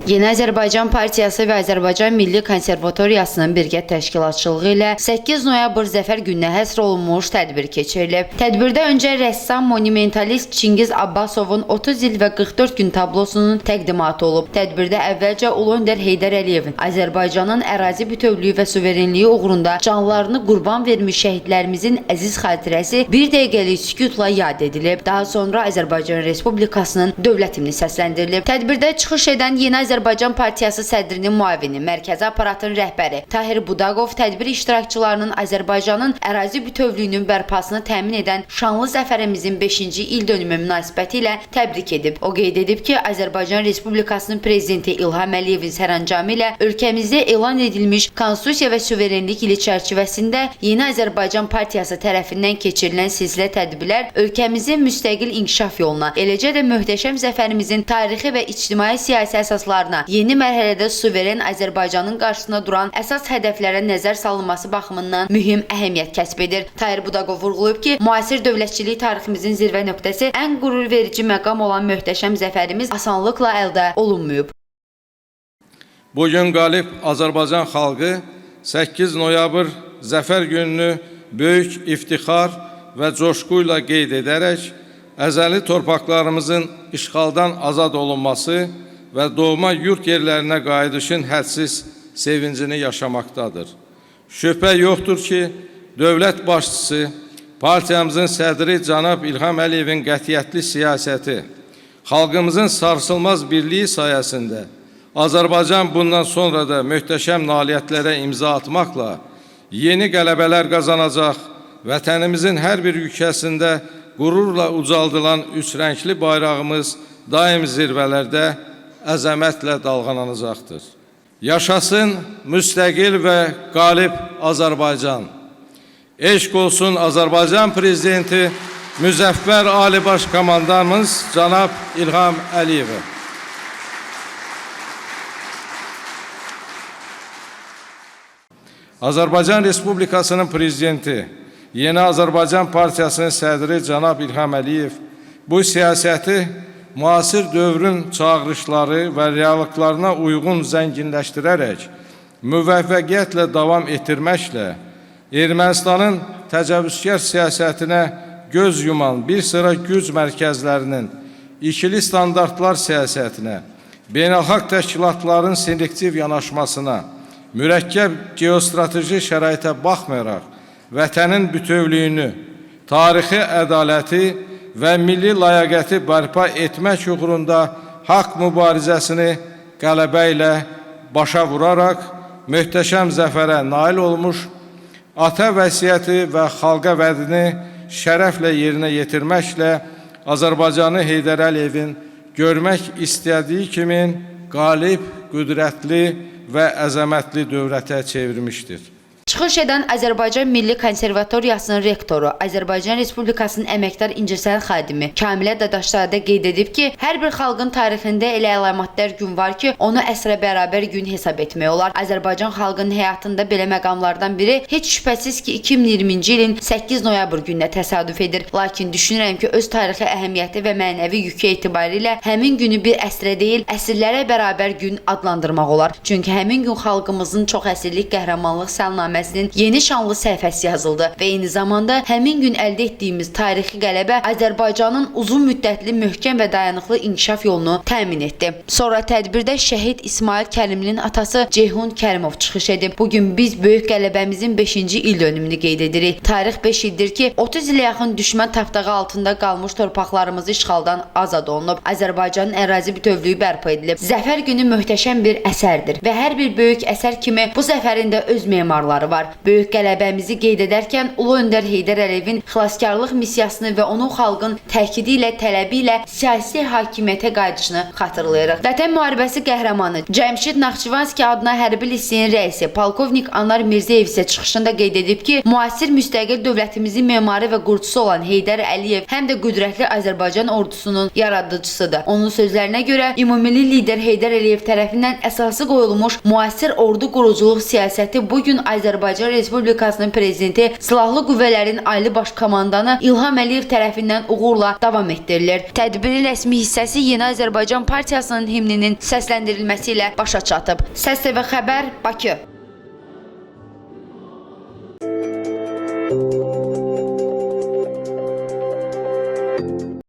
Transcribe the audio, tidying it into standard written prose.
Yeni Azərbaycan Partiyası və Azərbaycan Milli Konservatoriyasının birgə təşkilatçılığı ilə 8 noyabr Zəfər gününə həsr olunmuş tədbir keçirilib. Tədbirdə öncə rəssam monumentalist Çingiz Abbasovun 30 il və 44 gün tablosunun təqdimatı olub. Tədbirdə əvvəlcə Ulu Öndər Heydər Əliyevin Azərbaycanın ərazi bütövlüyü və suverenliyi uğrunda canlarını qurban vermiş şəhidlərimizin əziz xatirəsi bir dəqiqəlik sükutla yad edilib. Daha sonra Azərbaycan Respublikasının dövlət himni səsləndirilib. Tədbirdə çıxış edən Yeni Azərbaycan Partiyası sədrinin müavini, Mərkəzi Aparatın rəhbəri Tahir Budaqov tədbir iştirakçılarının Azərbaycanın ərazi bütövlüyünün bərpasını təmin edən şanlı zəfərimizin 5-ci il dönümü münasibəti ilə təbrik edib. O qeyd edib ki, Azərbaycan Respublikasının prezidenti İlham Əliyevin sərəncamı ilə ölkəmizdə elan edilmiş Konstitusiya və suverenlik ili çərçivəsində Yeni Azərbaycan Partiyası tərəfindən keçirilən silsilə tədbirlər ölkəmizin müstəqil inkişaf yoluna, eləcə də möhtəşəm zəfərimizin tarixi və ictimai-siyasi əsaslarına, yeni mərhələdə suveren Azərbaycanın qarşısında duran əsas hədəflərə nəzər salınması baxımından mühüm əhəmiyyət kəsb edir. Tahir Budaqov vurğulayıb ki, müasir dövlətçilik tariximizin zirvə nöqtəsi ən qürurverici məqam olan möhtəşəm zəfərimiz asanlıqla əldə olunmayıb. Bugün qalib Azərbaycan xalqı 8 noyabr Zəfər gününü böyük iftixar və coşqu ilə qeyd edərək, əzəli torpaqlarımızın işğaldan azad olunması və doğma yurt yerlərinə qayıdışın hədsiz sevincini yaşamaqdadır. Şübhə yoxdur ki, dövlət başçısı, partiyamızın sədri cənab İlham Əliyevin qətiyyətli siyasəti, xalqımızın sarsılmaz birliyi sayəsində Azərbaycan bundan sonra da möhtəşəm nailiyyətlərə imza atmaqla yeni qələbələr qazanacaq, vətənimizin hər bir yüksəsində qürurla ucaldılan üç rəngli bayrağımız daim zirvələrdə əzəmətlə dalğalanacaqdır. Yaşasın müstəqil və qalib Azərbaycan. Eşq olsun Azərbaycan Prezidenti Müzəffər Ali Baş Komandanımız cənab İlham Əliyevə. Azərbaycan Respublikasının Prezidenti, Yeni Azərbaycan Partiyasının sədri cənab İlham Əliyev bu siyasəti müasir dövrün çağırışları və reallıqlarına uyğun zənginləşdirərək müvəffəqiyyətlə davam etdirməklə Ermənistanın təcavüzkar siyasətinə göz yuman bir sıra güc mərkəzlərinin ikili standartlar siyasətinə, beynəlxalq təşkilatların selektiv yanaşmasına, mürəkkəb geostrateji şəraitə baxmayaraq, vətənin bütövlüyünü, tarixi ədaləti və milli layiqəti bərpa etmək uğrunda haqq mübarizəsini qələbə ilə başa vuraraq möhtəşəm zəfərə nail olmuş, ata vəsiyyəti və xalqa vədini şərəflə yerinə yetirməklə Azərbaycanı Heydər Əliyevin görmək istədiyi kimi qalib, qüdrətli və əzəmətli dövlətə çevirmişdir. Çıxış edən Azərbaycan Milli Konservatoriyasının rektoru, Azərbaycan Respublikasının əməkdar incəsənət xadimi Kamilə Dadaşzadə qeyd edib ki, hər bir xalqın tarixində elə əlamətdar gün var ki, onu əsrə bərabər gün hesab etmək olar. Azərbaycan xalqının həyatında belə məqamlardan biri heç şübhəsiz ki, 2020-ci ilin 8 noyabr gününə təsadüf edir. Lakin düşünürəm ki, öz tarixi əhəmiyyəti və mənəvi yükü etibarilə həmin günü bir əsrə deyil, əsrlərə bərabər gün adlandırmaq olar. Çünki həmin gün xalqımızın çox əsrlik qəhrəmanlıq salnaməsinin yeni şanlı səhifəsi yazıldı və eyni zamanda həmin gün əldə etdiyimiz tarixi qələbə Azərbaycanın uzun müddətli möhkəm və dayanıqlı inkişaf yolunu təmin etdi. Sonra tədbirdə şəhid İsmail Kərimlinin atası Ceyhun Kərimov çıxış edib. Bugün biz böyük qələbəmizin 5-ci il dönümünü qeyd edirik. Tarix 5 ildir ki, 30 ilə yaxın düşmən tapdağı altında qalmış torpaqlarımız işğaldan azad olunub. Azərbaycanın ərazi bütövlüyü bərpa edilib. Zəfər günü möhtəşəm bir əsərdir və hər bir böyük əsər kimi bu zəfərin də öz memarları var. Böyük qələbəmizi qeyd edərkən Ulu Öndər Heydər Əliyevin xilaskarlıq missiyasını və onun xalqın təkidi ilə, tələbi ilə siyasi hakimiyyətə qayıdışını xatırlayırıq. Vətən müharibəsi qəhrəmanı Cəmşid Naxçıvanski adına hərbi liseyin rəisi polkovnik Anar Mirzayev isə çıxışında qeyd edib ki, müasir müstəqil dövlətimizin memarı və qurucusu olan Heydər Əliyev həm də qüdrətli Azərbaycan ordusunun yaradıcısıdır. Onun sözlərinə görə ümummilli lider Heydər Əliyev tərəfindən əsası qoyulmuş müasir ordu quruculuq siyasəti bu gün Azərbaycan Azərbaycan Respublikasının Prezidenti, Silahlı Qüvvələrin Ali Baş Komandanı İlham Əliyev tərəfindən uğurla davam etdirilir. Tədbirin rəsmi hissəsi Yeni Azərbaycan Partiyasının himninin səsləndirilməsi ilə başa çatıb. Səs TV xəbər, Bakı.